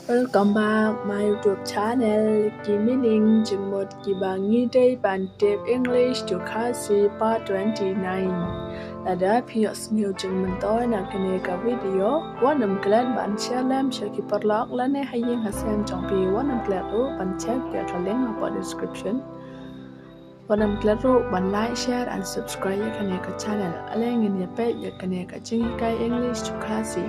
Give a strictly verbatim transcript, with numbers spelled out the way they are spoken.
Welcome back my YouTube channel, ki meaning jingmut kiba ngi dei ban tip English to Khasi part twenty-nine. Lada phi ïohsngew jingmyntoi na kane ka video, wat nym klet ban share lem sha ki paralok lane ha ïing ha sem jong phi, wat nym klet ruh ban check ïa ka link hapoh description. Wat nym klet ruh ban like, share and subscribe ïa kane ka channel. Ale ngin ïa peit ïa kane ka jinghikai English to Khasi.